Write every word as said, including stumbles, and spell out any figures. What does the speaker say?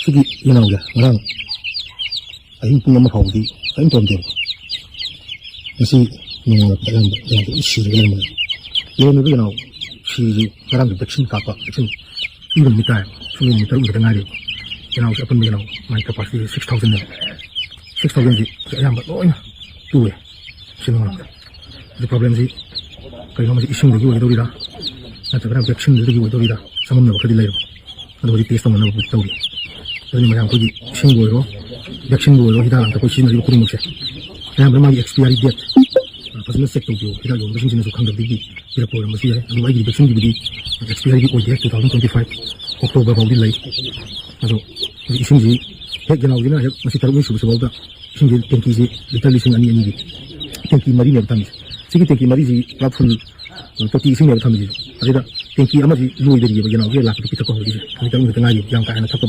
ꯁꯤꯒꯤ ꯌꯦꯅꯥꯎꯁꯦ ꯉꯔꯥꯡ ꯑꯍꯤꯡ ꯄꯨꯡ ꯑꯃ ꯐꯥꯎꯕꯗꯤ ꯀꯔꯤꯝ ꯇꯧꯔꯝꯗꯦꯕ꯫ ꯉꯁꯤ ꯅꯣꯡꯉꯥꯜꯂꯛꯄꯗ ꯑꯌꯥꯝꯕ ꯌꯦꯅꯥꯎꯁꯦ ꯂꯣꯏ ꯁꯤꯔꯒ ꯂꯩꯔꯝꯃꯦ꯫ ꯂꯩꯔꯝꯃꯤꯕ ꯌꯦꯅꯥꯎ ꯁꯤꯔꯤꯁꯤ ꯉꯔꯥꯡꯒꯤ vaccine ꯀꯥꯞꯄ, vaccine ꯄꯤꯕ ꯅꯨꯃꯤꯠ ꯇꯥꯏ꯫ ꯁꯨꯝ ꯅꯨꯃꯤꯠ ꯇꯔꯨꯛ ꯈꯛꯇ ꯉꯥꯏꯔꯦ꯫ ꯌꯦꯅꯥꯎꯁꯦ ꯑꯄꯨꯟꯕ ꯌꯦꯅꯥꯎ ꯃꯥꯒꯤ capacity six thousand ꯅꯦꯕ꯫ Six thousand ꯁꯤ ꯑꯌꯥꯝꯕ ꯂꯣꯏꯅ ꯇꯨꯔꯦ꯫ ꯁꯤ ꯅꯣꯡꯉꯥꯜꯂꯛꯄꯗ꯫ ꯑꯗꯨ problemꯁꯤ ꯀꯩꯅꯣ, ꯃꯁꯤ ꯏꯁꯤꯡꯗꯒꯤ ꯑꯣꯏꯒꯗꯧꯔꯤꯔꯥ, ꯅꯠꯇ꯭ꯔꯒꯅ vaccineꯗꯨꯗꯒꯤ ꯑꯣꯏꯗꯧꯔꯤꯔꯥ, ꯆꯃꯝꯅꯕ ꯈꯔꯗꯤ ꯂꯩꯔꯕ꯫ ꯑꯗꯣ ꯍꯧꯖꯤꯛ test ꯇꯧꯅꯅꯕ ꯇꯧꯔꯤ꯫ ꯑꯗꯨꯅ ꯃꯌꯥꯝ ꯑꯩꯈꯣꯏꯒꯤ ꯏꯁꯤꯡꯕꯨ ꯑꯣꯏꯔꯣ, vaccineꯕꯨ ꯑꯣꯏꯔꯣ, ꯍꯤꯗꯥꯛ ꯂꯥꯡꯊꯛ ꯑꯩꯈꯣꯏ ꯁꯤꯖꯤꯟꯅꯔꯤꯕ ꯈꯨꯗꯤꯡꯃꯛꯁꯦ ꯑꯌꯥꯝꯕꯅ ꯃꯥꯒꯤ expiry date, ꯑ, ꯐꯖꯅ check ꯇꯧꯕꯤꯌꯨ꯫ ꯍꯤꯗꯥꯛ ꯌꯣꯟꯕꯁꯤꯡꯁꯤꯅꯁꯨ ꯈꯪꯗꯕꯗꯒꯤ ꯄꯤꯔꯛꯄ ꯑꯣꯏꯔꯝꯕꯁꯨ ꯌꯥꯏ꯫ ꯑꯗꯨꯕꯨ ꯑꯩꯒꯤꯗꯤ vaccineꯒꯤꯕꯨꯗꯤ expiryꯗꯤ ꯑꯣꯏꯗꯦ, two thousand twenty five October ꯐꯥꯎꯗꯤ ꯂꯩ꯫ ꯑꯗꯣ ꯍꯧꯖꯤꯛ ꯏꯁꯤꯡꯁꯤ ꯍꯦꯛ ꯌꯦꯅꯥꯎꯁꯤꯅ ꯍꯦꯛ ꯉꯁꯤ ꯇꯔꯨꯛꯅꯤ ꯁꯨꯕꯁꯤꯐꯥꯎꯗ ꯏꯁꯤꯡꯁꯦ tankiꯁꯦ litre ꯂꯤꯁꯤꯡ ꯑꯅꯤ ꯑꯅꯤꯒꯤ tanki ꯃꯔꯤꯅꯦꯕ ꯊꯝꯃꯤꯁꯦ꯫ ꯁꯤꯒꯤ tanki ꯃꯔꯤꯁꯤ ꯄꯨꯔꯥ full ꯇꯣꯇꯤ ꯏꯁꯤꯡꯅꯦꯕ ꯊꯝꯃꯤꯁꯦ꯫ ꯑꯗꯨꯗ tanki ꯑꯃꯁꯤ ꯂꯣꯏꯗꯔꯤꯕ, ꯌꯦꯅꯥꯎꯒꯤ ꯂꯥꯛꯄꯗ ꯄꯤꯊꯛꯄ ꯍꯧꯔꯛꯏꯁꯦ꯫ ꯅꯨꯃꯤꯠ ꯇꯔꯨꯛ ꯈꯛꯇ ꯉꯥꯏꯔꯤ꯫ ꯌꯥꯝ ꯀꯥ ꯍꯦꯟꯅ ꯊꯛꯄ